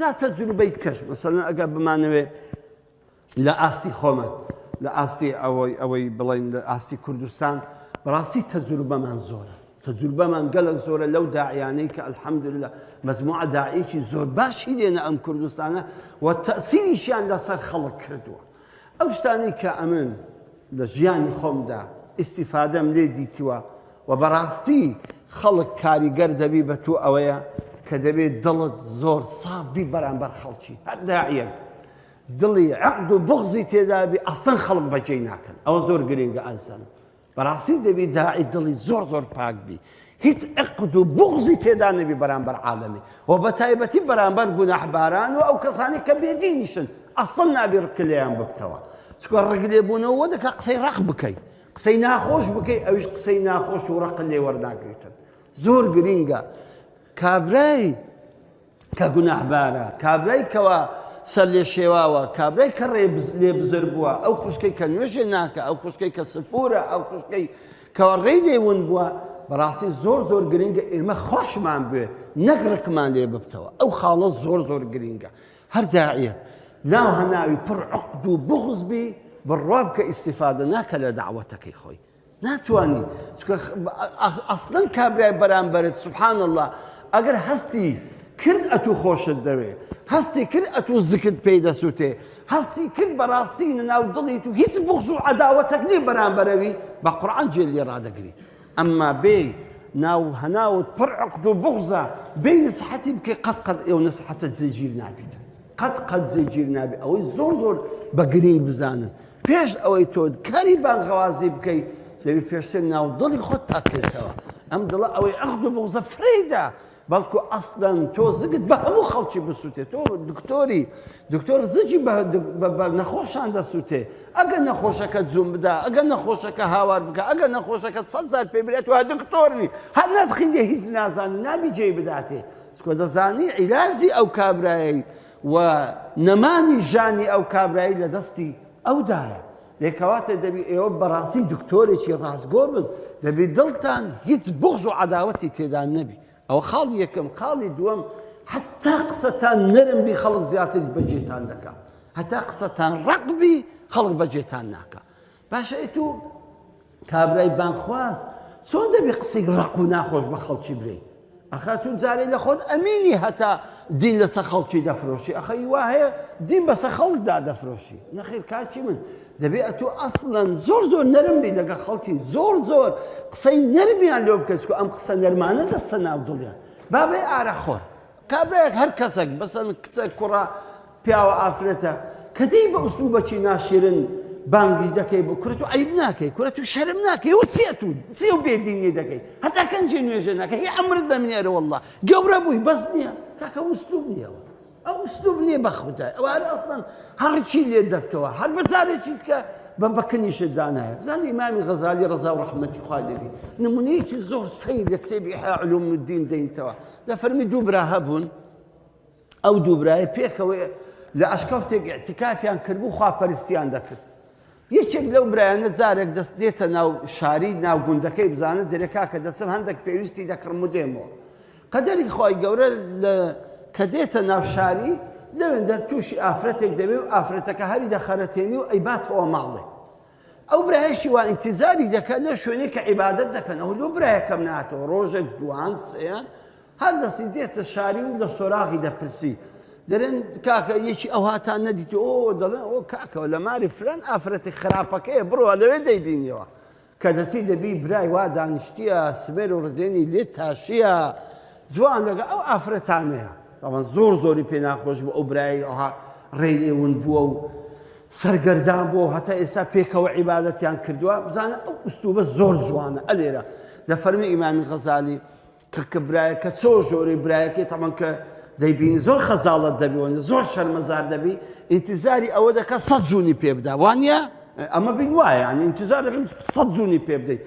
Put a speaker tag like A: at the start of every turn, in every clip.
A: جا تەجروبەی کەش مەسەلەن ئەگەر بمانەوێ لە ئاستی خۆمان لە ئاستی ئەوەی ئەوەی بڵین لە ئاستی کوردستان بەڕاستی تەجروبەمان زۆرە تەجروبەمان گەلک زۆرە لەو داعیانەی کە الحمدلله مەجموعە داعیەکی زۆر باشی لێنە ئەم کوردستانە و تەسیریشیان لەسەر خەڵک کردووە ئەو شتانەی کە ئەمن لە ژیانی خۆمدا ئیستیفادەم لێ دیتووە و بەڕاستی خەڵک کاریگەر دەبی بە تو ئەوەیە کە دەبێت دڵت زۆر ساف بی بەرامبەر خەڵکی هەر داعیەک دڵی عقد و بغزی تێدابی ئەسڵەن خەڵک بەجێی ناکەن ئەوە زۆر گرنگە ئازیزانم بەڕاستی دەبی داعی دڵی زۆر زۆر پاک بی هیچ عقد و بغزی تێدا نەبی بەرامبەر عالەمی و بە تایبەتی بەرامبەر گوناحباران و ئەو کەسانی کە بێدینیشن ئەسڵەن نابی ڕک لێیان ببتەوە چونکە ڕک لێبوونەوە دەکا قسەی ڕق بکەی قسەی ناخۆش بکەی ئەویش قسەی ناخۆش و ڕق لێ وەرناگریتن زۆر گرینگە کابرای کە گوناهبارە، کابرای کەوا سەر لێ شێواوە، کابرای کە ڕێ لێ بزر بووە، ئەو خوشکەی کە نوێژێ ناکە، ئەو خوشکەی کە سفورە، ئەو خوشکەی کەوا ڕێی لێ ون بووە، بەڕاستی زۆر زۆر گرنگە ئێمە خۆشمان بوێ نەک ڕکمان لێ ببتەوە. ئەو خاڵە زۆر زۆر گرنگە. هەر داعیەک ناو هەناوی پڕ عقد و بغز بی، بڕوا بکە ئیستیفادە ناکە لە دەعوەتەکەی خۆی. ناتوانی چونکە ئەسڵەن کابرای بەرامبەرت سبحان اللە ئەگەر هەستی کرد ئەتوو خۆشت دەوێ هەستی کرد ئەتوو زکت پێی دەسووتێ هەستی کرد بەڕاستی ناو دڵی تو هیچ بغز و عەداوەتەک نییە بەرامبەرەوی بە قورعان جێ لێ ڕادەگری ئەمما بێ ناو هەناوت پڕ عقد و بغزە بێ نسحەتی بکەی قەت قەت ئێو نسحەتە جێگیر نابیتن قەت قەت جێگیر نابێ ئەوەی زۆر زۆر بە گرینگ بزانن پێش ئەوەی تۆ کاری بانغەوازی بکەی دەبی پێشتر ناو دڵی خۆت پاککەیتەوە ئەم دڵە ئەوەی عەقد و بوغزە فرەیدا بەڵکو ئەسڵەن تۆ زگت بە هەموو خەڵکی بسووتێ تۆ دکتۆری دکتۆر زگی بە نەخۆشان دەسووتێ ئەگە نەخۆشەکە جوم بدا ئەگە نەخۆشەکە هاوار بکە ئەگە نەخۆشەکە سەد جار پێ برێت و دکتۆر نی هەر نەدخیندێ هیچ نازانی نابی جێی بداتێ چکۆ دەزانی عیلاجی ئەو کابرایەی و نەمانی ژانی ئەو کابرای لە دەستی ئەودایە. دەی کەواتە دەبی ئێوە بەڕاستی دکتۆرێکی ڕاستگۆ بن، دەبی دڵتان هیچ بوغز و عەداوەتی تێدا نەبی. ئەوە خاڵی یەکەم. خاڵی دووەم، هەتا قسەتان نەرم بی خەڵک زیاتر بەجێتان دەکا، هەتا قسەتان ڕەق بی خەڵک بەجێتان ناکا. باشە ئەی تۆ کابرای بانگخواز چۆن دەبی قسەی ڕەق و ناخۆش بە خەڵکی برێی؟ ئەخە تو جارێ لە خۆت ئەمینی هەتا دین لەسە خەڵکی دەفرۆشی ئەخە وا هەیە دین بەسە خەڵکدا دەفرۆشی نەخیر کاکی من دەبێ ئەتو ئەسڵەن زۆر زۆر نەرم بی لەگە خەڵکی زۆر زۆر قسەی نەرمیان لۆ بکەی چکو ئەم قسە نەرمانە دەستە ناو دڵیان بابەی ئارەخۆر کابرایەک هەر کەسێک بەسەن کچە کوڕە پیاوە ئافرەتە کە دێی بە ئوسلوبەکی ناشیرن بانگی دەکەی بۆ کورە تو عیب ناکەی کورە تو شەرم ناکەی و چیە تو چی و بێدینی دەکەی هەتا کەنجێ نوێژە ناکەی هی عەمرت دەمنێرە واللە گەورە بووی بەس نییە کاکە ئوسلوب نییەوە ئەو ئوسلوب نییە بە خودای ئەوە هەر ئەسڵەن هەڕچی لێ دەبتەوە هەر بە جارێکی تکە بە بەکنیشت دانایە بزانە ئیمامی غەزالی ڕەزا و ڕەحمەتی خوا لێبی نمونەیەکی زۆر سەیر لە کتێبی ئیحیا علوم الدین دەینتەوە دەفەرمی دوو برا هەبوون ئەو دوو برایە پێکەوە لە ئەشکەوتێک ئیعتیکافیان کردبوو خواپەرستیان دەکرد یەکێک لەو برایانە جارێک دەست دێتە ناو شاری ناو گوندەکەی بزانە دەرێ کاکە دەچم هەندێک پێویستی دەکڕم و دێمەوە قەدەری خوای گەورە لە کە دێتە ناو شاری لەوێندەر تووشی ئافرەتێک دەبێ و ئافرەتەکە هەری دەخەرەتێنی و ئەیباتەوە ماڵێ ئەو برایەشی وا ئینتیزاری دەکات لە شوێنێک کە عیبادەت دەکەن ئەو لۆ برایەکەم ناتەوە ڕۆژێک دوان سێیان هەر دەستی دێتە شاری و لە سۆراغی دەپرسی دەرێن کاکە یەکی ئەو هاتان نەدیت ئۆ دەڵێن ئۆ کاکەوە لە ماری فران ئافرەتی خراپەکەیە بڕۆ لەوێ دەیبینیەوە کە دەچی دەبی برای وا دانیشتیە سمێر و ڕدێنی لێ تاشیە جوان لەگە ئەو ئافرەتانەیە تاوان زۆر زۆری پێ ناخۆش بوو ئەو برای ئەوها ڕێی لێ ون بووە و سەرگەردان بووە و هەتا ئێستا پێکەوە عیبادەتیان کردووە بزانە ئەو ئوسلوبە زۆر جوانە ئەلێرە دەفەرمی ئیمامی غەزالی کە کە برایەکە چۆ ژۆری برایەکەی تەمان کە دەیبینی زۆر خەجاڵەت دەبی زۆر شەرمەزار دەبی ئینتیزاری ئەوە دەکە سەد جوونی پێ بدا وانە ئەمە بین وایە یانی ئینتیزار دەکەم سەد جوونی پێ بدەیت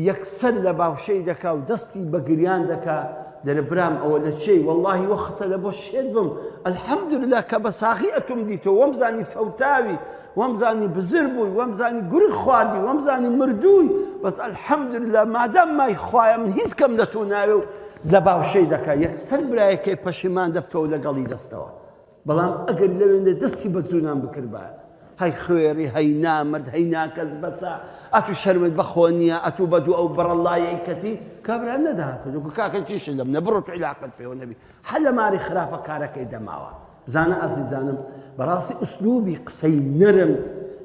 A: یەکسەر لە باوشەی دەکا و دەستی بە گریان دەکا دەرێ برام ئەوە لە چێی وەڵاهی وەختە لە بۆ شێت بم الحمدلله کە بە ساغی ئەتوم دیتەوە وەمزانی فەوتاوی وەمزانی بزر بووی وەمزانی گورگ خواردی وەمزانی مردووی بەس الحمدلله مادام مای خوایە من هیچ کەم لە تۆ ناوێ و لە باوشەی دەکا یەکسەر برایەکەی پەشیمان دەبتەوە لەگەڵی دەستەوە. بەڵام ئەگەر لەوێندە دەستی بە جوونان بکردبایە، هەی خوێڕی، هەی نامەرد، هەی ناکەس بەچە، ئەتوو شەرمت بە خۆ نییە، ئەتوو بە دوو ئەو بەڕەڵایەی کەتی، کابرا نەدەهات و دەگوت کاکە چیشت لەم نە بڕۆ تو عیلاقەت پێوە نەبی، هەر لە ماری خراپە کارەکەی دەماوە. بزانە ئازیزانم بەڕاستی ئوسلوبی قسەی نەرم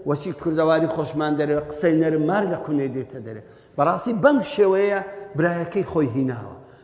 A: وەچی کوردەواری خۆشمان دەرێ قسەی نەرم مار لە کونێ دێتە دەرێ بەڕاستی بەم شێوەیە برایەکەی خۆی هیناوە.